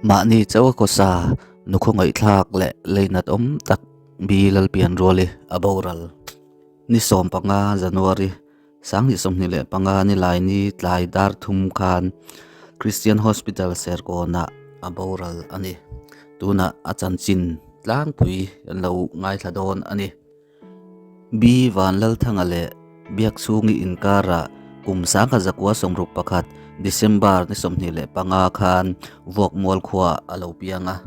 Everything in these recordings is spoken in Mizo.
Mahni chauh a khawsa nu khawngaihthlak leh leinat awm tak bi Lalpianruali a boral. Ni 15 January 2025 ni laini tlai dar thum khan Christian Hospital Serkawnah a boral a ni. Tunah a chanchin tlangpui kan lo ngaithla dawn a ni. B Vanlalthanga leh Biakchhungi inkarah kum 1961 December ni 25 khan Vuakmual khuaah a lo piang a.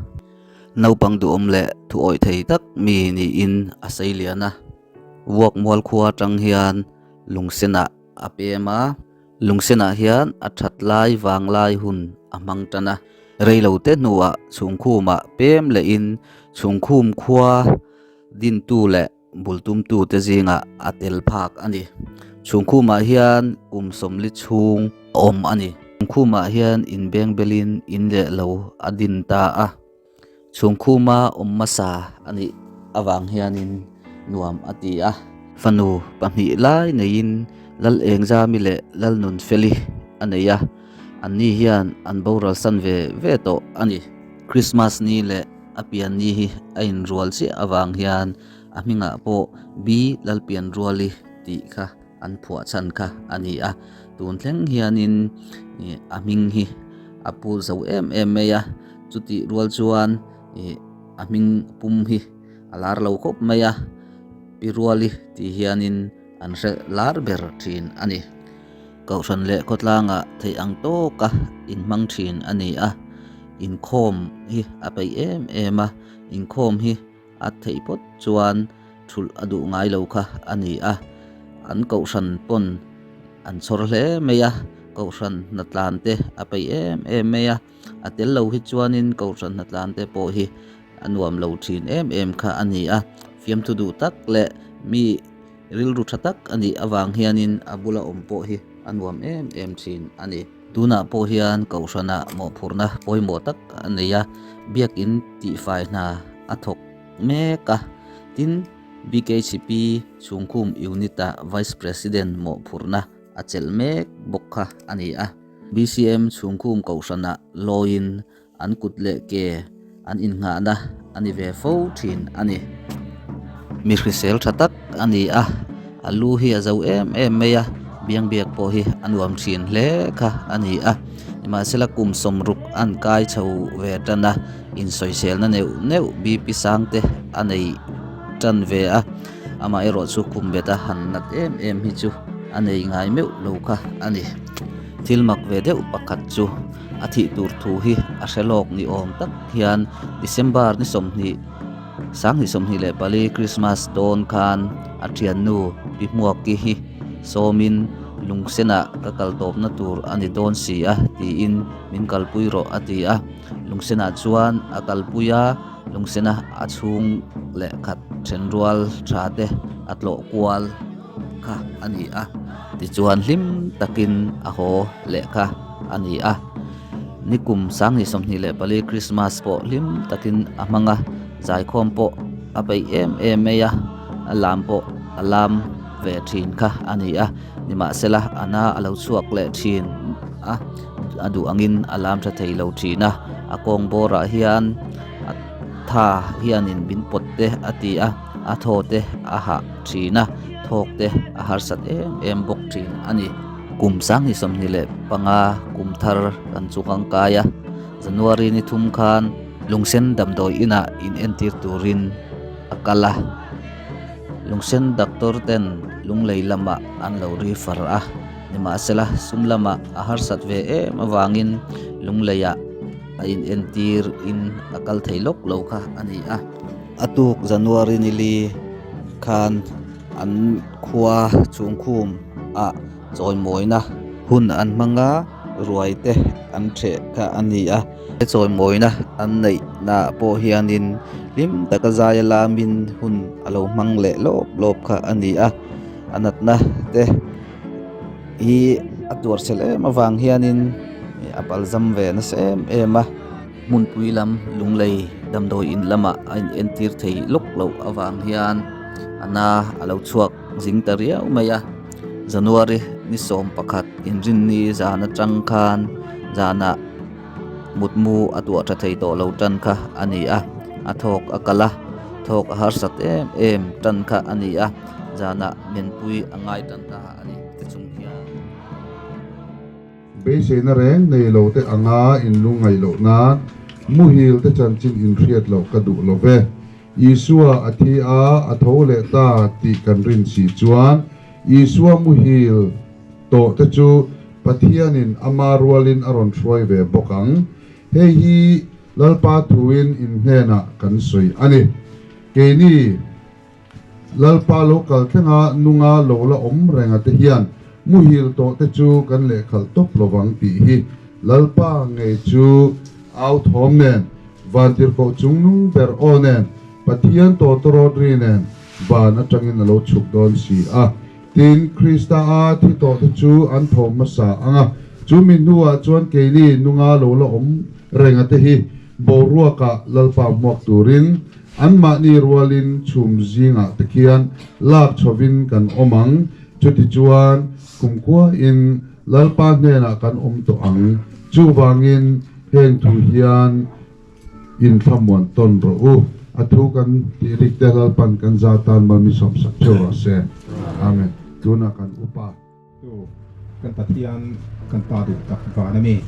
Naupang duhawm leh thuawih thei tak mi niin a sei lian a. Vuakmual khua atang hian Lungsenah a pem a, Lungsenah hian a that lai vanglai hun a hmang tan a. Reilote hnuah Chhungkhumah pem lehin Chhungkhum khua dintu leh bultumtute zingah a tel phak a ni. Chhungkhumah hian kum 40 chhung a awm a ni. Chhungkhumah hian inbengbelin in leh lo a din ta a. Chhungkhuma awm hmasa a nih avang hianin nuam a ti a. Fanu pahnih lai neiin Lal Engzami leh Lal Nunfeli a nei a, anni hian an boral san ve ve tawh a ni. Krismas ni leh a pian ni hi a inrual chiah avang hian a hmingah pawh B Lalpianruali tih kha an phuah chhan kha a ni a. Tun thleng hianin a hming hi a pu zo em em mai a, chutih rual chuan a hming pum hi a lar lo khawp mai a, Pi Ruali tih hianin an hre lar ber thin a ni. Kohhran leh khawtlangah theih ang tawka inhmang thin a ni a, inkhawm hi a peih em em a, inkhawm hi a theih phawt chuan thulh a duh ngai lo kha a ni a, an kohhran pawn an chhawr hle mai a, kohhran hnatlan te a peih em em mai a, a tel lo hi chuanin kohhran hnatlan te pawh hi a nuam lo thin em em kha a ni a, fiamthu duh tak leh mi rilru tha tak a nih avang hianin a bula awm pawh hi a nuam em em thin a ni. Tunah pawh hian kohhranah mawhphurhna pawimawh tak a nei a, biakin tihfai hna a thawk mek a. Tin, BKCP chhungkhum Unit-ah Vice President mawhphurhna a chelh mek bawk kha a ni a. BCM chhungkhum kohhranah lawiin an kut leh ke an innghahna a ni ve fo thin a ni. Mi hrisel tha tak a ni a, a lu hi a zo em em mai a, biangbiak pawh hi a nuam thin hle kha a ni a. Nimahsela kum 60 an kai chho ve tan a, insawiselna neuh neuh BP sang te a nei tan ve a, amaherawh chu kum bet a han nat em em hi chu a nei ngai meuh lo kha a ni. Thil mak ve deuh pakhat chu a thih tur thu hi a hre lawk ni awm tak hian December ni 20, 2024 Christmas dawn khan a thiannu Pi Hmuaki hi sawmin lungsenah ka kal tawpna tur a ni dawn si a tiin min kalpui rawh a ti a. Lungsenah chuan a kalpui a, lungsena a chhung leh khat thenrual tha te a tlawh kual kha a ni a, tichuan hlim takin a haw leh kha a ni a. Nikum 2024 Krismas pawh hlim takin a hmang a, zaikhawm pawh a peih em em mai a, a lam pawh a lam ve thin kha a ni a. Nimahsela a na a lo chhuak leh thin a, a duh angin a lam tha thei lo thin a, a kawng bawrah hian a tha hianin min pawt te a ti a. A thaw te a hah thin a, thawk te a harsat em em bawk thin a ni. Kum 2025 kum thar kan chu kang kai a, January ni thum khan Lungsen damdawi inah inentir turin a kal a. Lungsen doctor ten Lunglei lamah an lo refer a, nimahsela sum lamah a harsat ve em avangin Lungleiah a inentir in a kal thei lawk lo kha a ni a. A tuk January ni li khan an khua chhungkhum ah chawimawina hun an hmang a, ruai te an theh kha a ni a. He chawimawina an neih naah pawh hianin hlim taka zai a lamin hun a lo hmang leh lawp lawp kha a ni a. A natna te hi a tuar chhel em avang hianin a palzam ve nasa em em a. Hmunpui lam Lunglei damdawi in lamah a inentir thei lawk loh avang hian a na a lo chhuak zing ta riau mai a. January ni 11 inrinni zan atang khan zanah Mutmu a tuah tha thei tawh lo tan kha a ni a, a thawk a kalh a, thawk a harsat em em tan kha a ni a, zanah menpui a ngai tan ta a ni te chung hian. Beiseina reng nei lo te anga inlungngaih loh nan muhil te chanchin inhriat loh ka duh lo ve. Isua a thi a, a tho leh ta tih kan rin si chuan Isua muhil tawh te chu Pathianin ama rualin a rawn hruai ve bawk ang. Hei hi Lalpa thuin in hnenah kan sawi a ni. Keini. Lalpa lo kal thlenga nunga lo la awm renga te hian muhil tawh te chu kan lehkhalh tawp lovang tih hi Lalpa ngei chu au thawm nen, vantirhkoh chungnung ber aw nen, Pathian tawtawrawt ri nen van atangin a lo chhuk dawn si a. Tin, Krista a thi tawh te chu an tho hmasa ang a, chu mi hnuah chuan keini nunga lo la awm renga te hi boruakah Lalpa hmuak turin Anmahni rualin chhum zingah te khian lak chhovin kan awm ang, chutichuan kumkhuain Lalpa hnenah kan awm tawh ang. Chuvangin heng thu hian inthlamuan tawn rawh u. A thu kan tih rik te Lalpan kan za tan mal mi sawmsak theuh rawh se. Amen. Tunah kan upa. Tu kan Pathian kan Pa duh tak van a mi.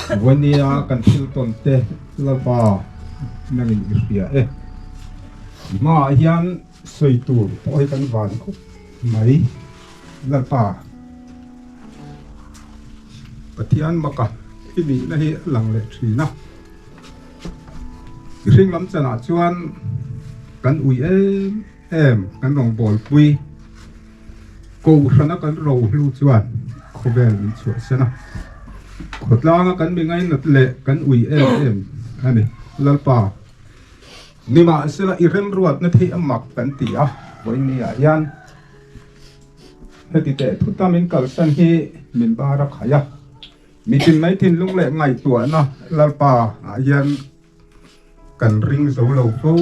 Vawinia kan thil tawn te Lalpa nangin i hria e. I hmaah hian sawi tur pawh hi kan van khawp mai Lalpa. Pathian maka i nihna hi a lang leh thin a. Mihring lam chanah chuan kan ui em em kan rawngbawlpui. Kohhrana kan rohlu chuan khawvel min chhuahsan a, khawtlanga kan mi ngainat leh kan ui em em a ni. Lalpa, nimahsela i remruatna thei a mak kan ti a, vawinia hian heti teh thuta min kalsan hi min bar a khaih a, mitin mai thinlung leh ngaihtuahna Lalpa ah hian Kan ring zo lo fo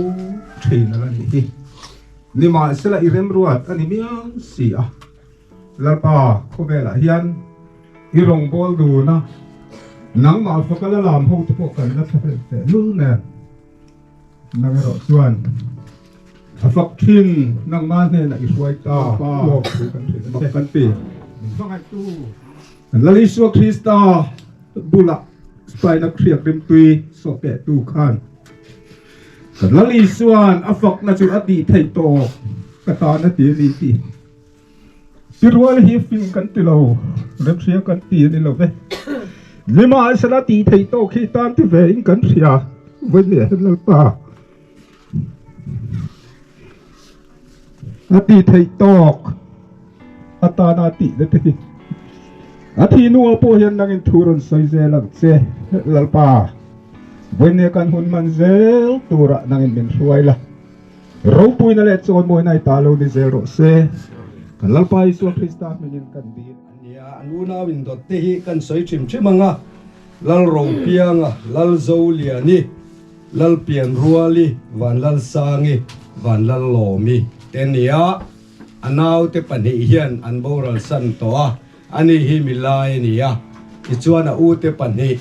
thin a la nih hi. Nimahsela i remruat a ni miau si a. Lalpa khawvelah hian i rawngbâwl dun a, nangmah faka la lam ho te pawh kan la thlahlel teh lul nen. Nang erawh chuan a fak thin nangmah hnenah i hruai ta lawk thu kan hrilh a che. Kan ti. Min hmangaihtu. Lal Isua Krista bulah Spain-a hriak rimtui sawh tehtu khan kan Lal Isua'n a fakna chu a tih theih tawk ka tan a ti a ni tih ti rual hi fing kan ti lo, remhria kan ti a ni lo ve. Nimahsela tih theih tawk hi tan ti ve in kan hria vawiin hian Lalpa A tih theih tawk a tana tih na te hi a thih hnuah pawh hian nangin thu rawn sawi zel ang che Lalpa vawinia kan hun hman zel turah nangin min hruai la ropuina leh chawimawina i ta lo ni zel rawh se kan Lalpa Isua Krista hmingin kan dil. Nia, an unau indawt te hi kan sawi ṭhim ṭhim ang a, Lalropianga, Lalzoliani, Lalpianruali, Vanlalsangi, Vanlallawmi te nia, a naute pahnih hian an boral san tawh a, ani hi milai a ni a, tichuan a ute pahnih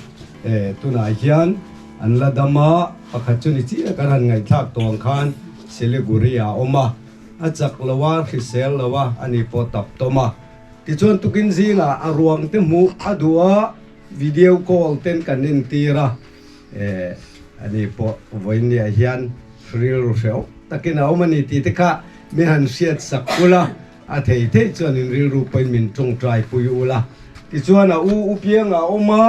tunah hian an la dam a, pakhat chu ni chiah kan han ngaihthlak tawh ang khan Siliguri ah a awm a, a chak lo a, hrisel lo a, ani pawh tap tawm a, tichuan tukin zingah a ruang te hmuh a duh a, video call ten kan entir a. Eh, ani pawh vawinia hian rilru hreuh takin a awm a ni tih te kha min han hriat sak ula, a thei thei chuan in rilru pawhin min tawngtai pui ula. Tichuan a u u piang a awm a,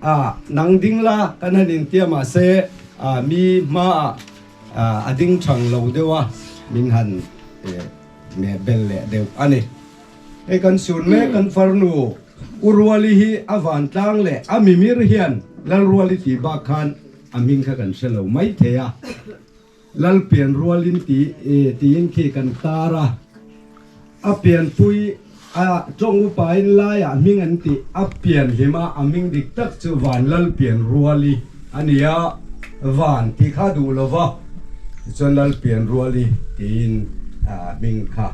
ah, nang ding la kan han intia mahse, ah, mi hmaah, ah, a ding thang lo deuh a, min han, eh, meh bel leh deuh a ni. Hei kan sun mek kan farnu U Ruali hi a vantlang leh a mimir hian Lalruali tih bak khan a hming kha kan hre lo mai thei a. Lalpian Rualin ti tiin khi kan tar a. A pianpui a tawng upain laiah hming an tih a pian hlim a, a hming dik tak chu Van Lalpian Ruali a ni a. Van tih kha duh lo va, tichuan Lalpian Ruali tiin a hming kha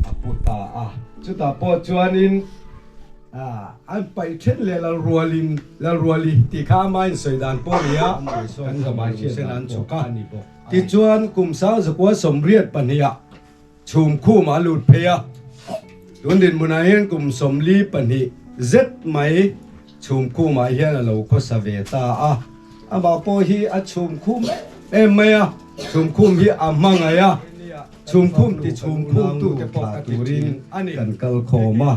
a pu ta a. Chutah pawh chuanin. An paih then leh Lalrualin Lalruali tih kha ama insawi dan pawh a ni a, kan zamai hriat an chhuk a. Tichuan kum 1982 ah chhum khumah a lut phei a, tun dinhmunah hian kum 42 zet mai chhum khumah hian a lo khawsa ve ta a. Amah pawh hi a chhum khum em em mai a, chhum khum hi a hmangaih a. Chhumkhum ti chhumkhum tu te pawh ka ti thin a ni. Kan kal khawm a,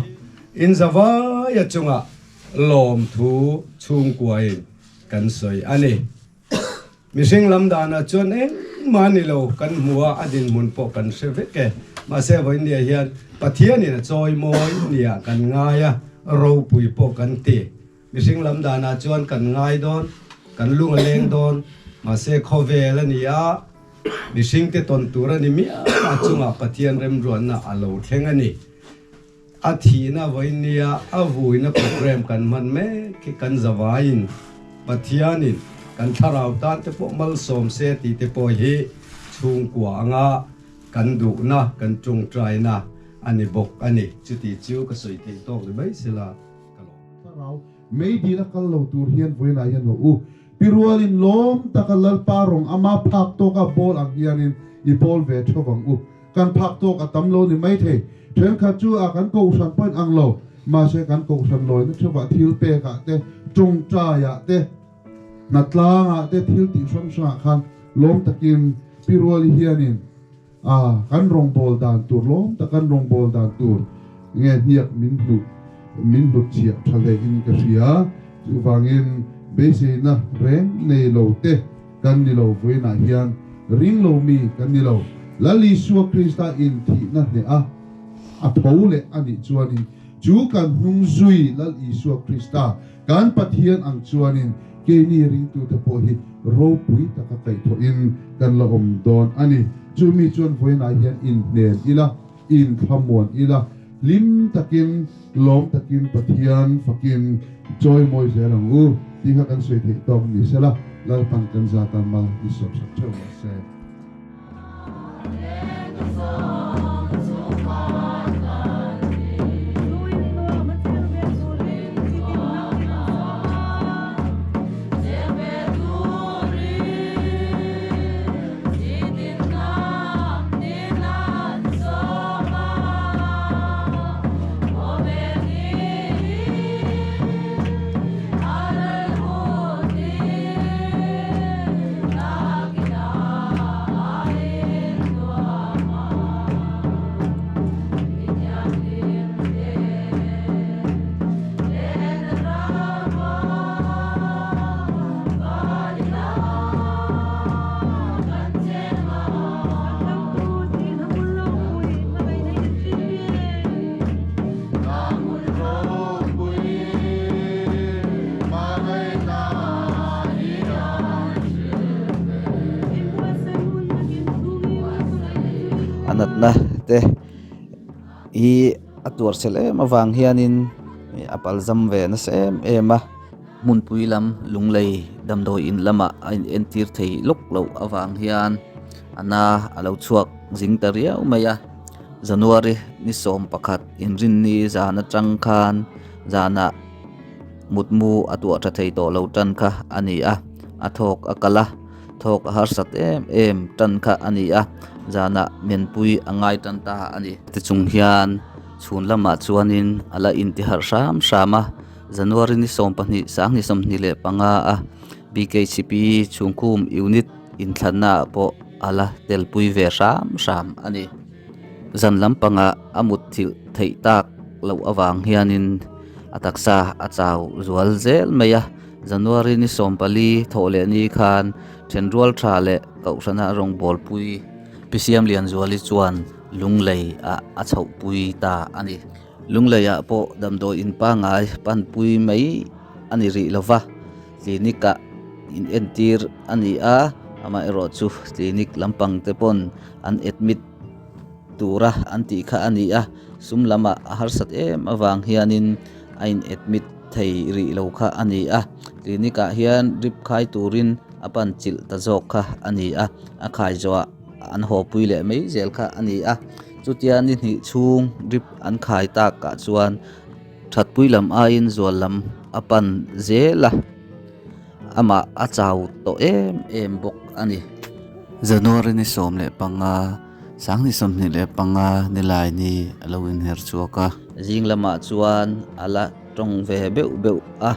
in zavaia chungah lawmthu chhungkuain kan sawi a ni. Mihring lam danah chuan engmah ni lo kan hmu a, a dinhmun pawh kan hre vek e. Mahse vawinia hian Pathianin a chawi mawi nia kan ngai a, ropui pawh kan ti. Mihring lam danah chuan kan ngai dawn, kan lung a leng dawn, mahse khawvel a ni a, mihringte tawn tur a ni miah a chungah Pathian remruatna a lo thleng a ni. A thihna vawiin nia a vuina program kan hman mek hi kan zavaiin Pathianin kan thlarau tan te pawh malsawm se tih te pawh hi chhungkua anga kan duhna, kan tawngtaina a ni bawk a ni. Chuti chu ka sawi theih tawk ni mai sela. Ka lawm. Thlarau mei dil a kal lo tur hian vawiinah hian haw u. Pi rualin lawm taka Lalpa rawng ama phak tawka bawl ang hianin i bawl ve theuh ang u. Kan phak tawk a tam lo ni mai thei. Thenkhat chu a kan kohhran pawhin ang lo. Mahse kan kohhran lawina theuhah thil pekah te, tawngtaiah te, hnatlangah te thil tih hrang hrangah khan lawm takin Pi Ruali hianin A, kan rawngbâwl dan tur lawm tak kan rawngbâwl dan tur nge hniak min hnuh min hnutchhiah tha hlein ka hria. Chuvangin beiseina reng nei lo te kan ni lo vawiinah hian ring lo mi kan ni lo. Lal Isua Krista inthihna hneh a, a tho leh a nih chuanin chu kan hnung zui Lal Isua Krista kan Pathian ang chuanin Keini ringtute pawh hi ropui taka kaihthawhin kan la awm dawn a ni. Chumi chuan vawiinah hian inhnen ila, inthlamuan ila, hlim takin, lawm takin Pathian fakin chawimawi zel ang u tih kha kan sawi theih tawk ni sela, Lalpan kan zata mal i sawmsak theuh rawh se. A natna te hi a tuar chhel em avang hianin a palzam ve nasa em em a hmunpui lam lunglei damdawi in lamah a in entir thei lawk loh avang hian a na a lo chhuak zing ta riau mai a. January ni 11 inrinni zan atang khan zanah mutmu a tuah tha thei tawh lo tan kha a ni a, a thawk a kal a, thawk a harsat em em tan kha a ni a, zanah menpui a ngai tan ta a ni. Tichung hian chhun lamah chuanin a la intiharh hram hram a, January ni 12 2025 a BKCP chhungkhum unit inthlanna ah pawh a la telpui ve hram hram a ni. Zan lampangah a mutthilh theih tak loh avang hianin a taksa a chau zual zel mai a. January ni 14 thawh leh ni khan thenrual tha leh kohhrana rawngbawlpui Pi Siamlianzuali chuan Lunglei ah a chhohpui ta a ni. Lunglei ah pawh damdawi in pangngai panpui mai a ni rih lova, clinic ah in entir a ni a, amaherawh chu clinic lampang te pawn an admit tura an tih kha a ni a, sum lamah a harsat em avang hianin a in admit thei rih lo kha a ni a, clinic ah hian drip khai turin a pan chilh ta zawk kha a ni a, a khai zawhah an haw pui leh mai zel kha a ni a. Chutia ni hnih chhung drip an khai tak ah chuan Thatpui lam aiin zual lam a pan zel a, amah a chau tawh em em bawk a ni. January ni 15, Sanghnih 25 nilai ni a lo inher chhuak a. Zing lamah chuan a la tawng ve beuh beuh a,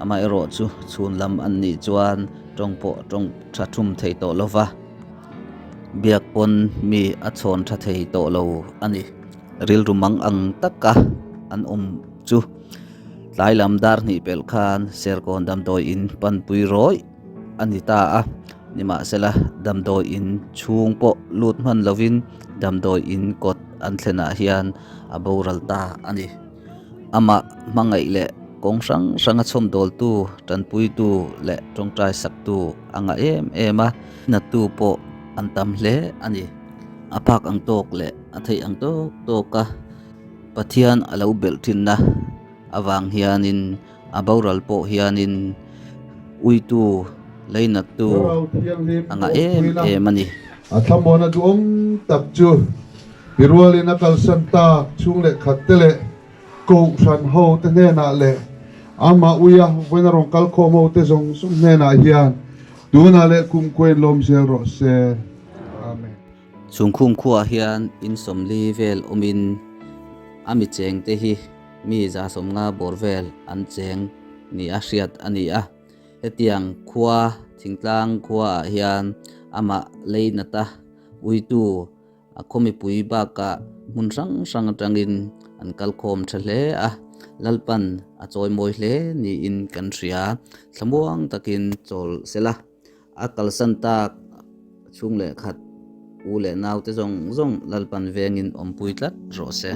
amaherawh chu chhun lam an nih chuan tawng pawh tawng tha thum thei tawh lo va, biak pawn mi a chhawn tha thei tawh lo a ni. Rilru mang ang taka an awm chu tlai lam dar hnih pelh khan Serkawn damdawi in panpui rawih a ni ta a, nimahsela damdawi in chhung pawh lut hman lovin damdawi in kawt an thlenah hian a boral ta a ni. Amah hmangaih leh kawng hrang hranga chhawmdawltu, tanpuitu leh tawngtai saktu a ngah em em a, nattu pawh an tam hle a ni. A phak ang tawk leh a theih ang tawk tawk a Pathian a lo belh thinna avang hianin a boral pawh hianin uitu, leinattu a ngah em em a ni. A thlamuana duhawm tak chu i rualin a kalsan tak chhung leh khat te leh Kohhran ho te hnenah leh amah uia vawiin a rawn kal khawm ho te zawng zawng hnenah hian tunah leh kumkhuain lawm zel rawh se. Amen. Chhungkhum khuaah hian in sawmli vel awmin a mi chengte hi mi 150 bawr vel an cheng ni a hriat a ni a. Hetiang khua, thingtlang khuaah hian amah leinata uitu A khaw mipui bakah hmun hrang hrang atangin an kalkhawm tha hle a, Lalpan a chawimawi hle niin kan hria. Thlamuang takin chawl sela, a kalsan tak chhung leh khat u leh naute zawng zawng Lalpan vengin awmpui tlat rawh se.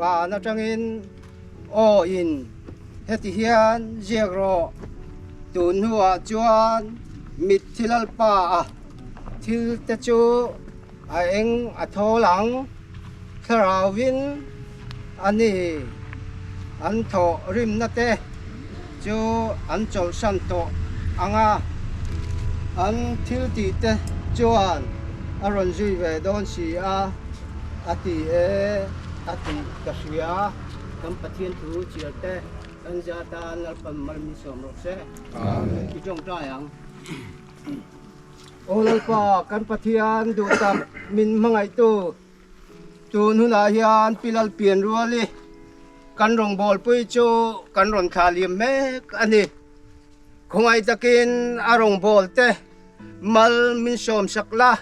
Van atangin aw in heti hian ziak rawh, tun hnuah chuan mitthi Lalpa a thil te chu a eng a thawl ang, thlarauin a ni an thawh rimna te chu an chawlhsan tawh ang a, an thil tih te chuan a rawn zui ve dawn si a, a ti e a tih ka hria. Kan Pathian thu chiar te kan zia tan Lalpan mal min sawm rawh se. I tawngtai ang. Aw Lalpa, kan Pathian duh tak min hmangaihtu Tun hunah hian Pi Lalpianruali kan rawngbawlpui chu kan rawn thlah liam mek a ni. Khawngaih takin a rawngbawlte mal min sawmsak la,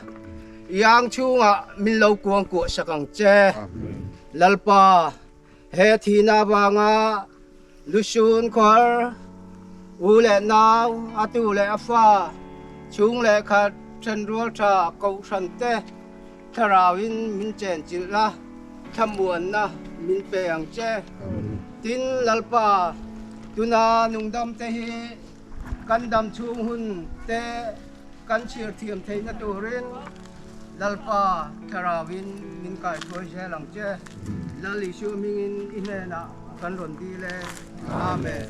iang chhungah min lo kuangkuah sak ang che. Lalpa, he thihna avanga lusun khuar, u leh nau, a tu leh a fa, chhung leh khat, thenrual tha kohhran te, Thlarauin min chenchilh la, thlamuanna min pe ang che. Tin, Lalpa, tuna nungdamte hi kan dam chhung hun te kan chhir thiam theihna turin Lalpa Thlarauin min kaihruai zel ang che. Lal Isua hmingin i hnenah kan rawn dil e. Amen.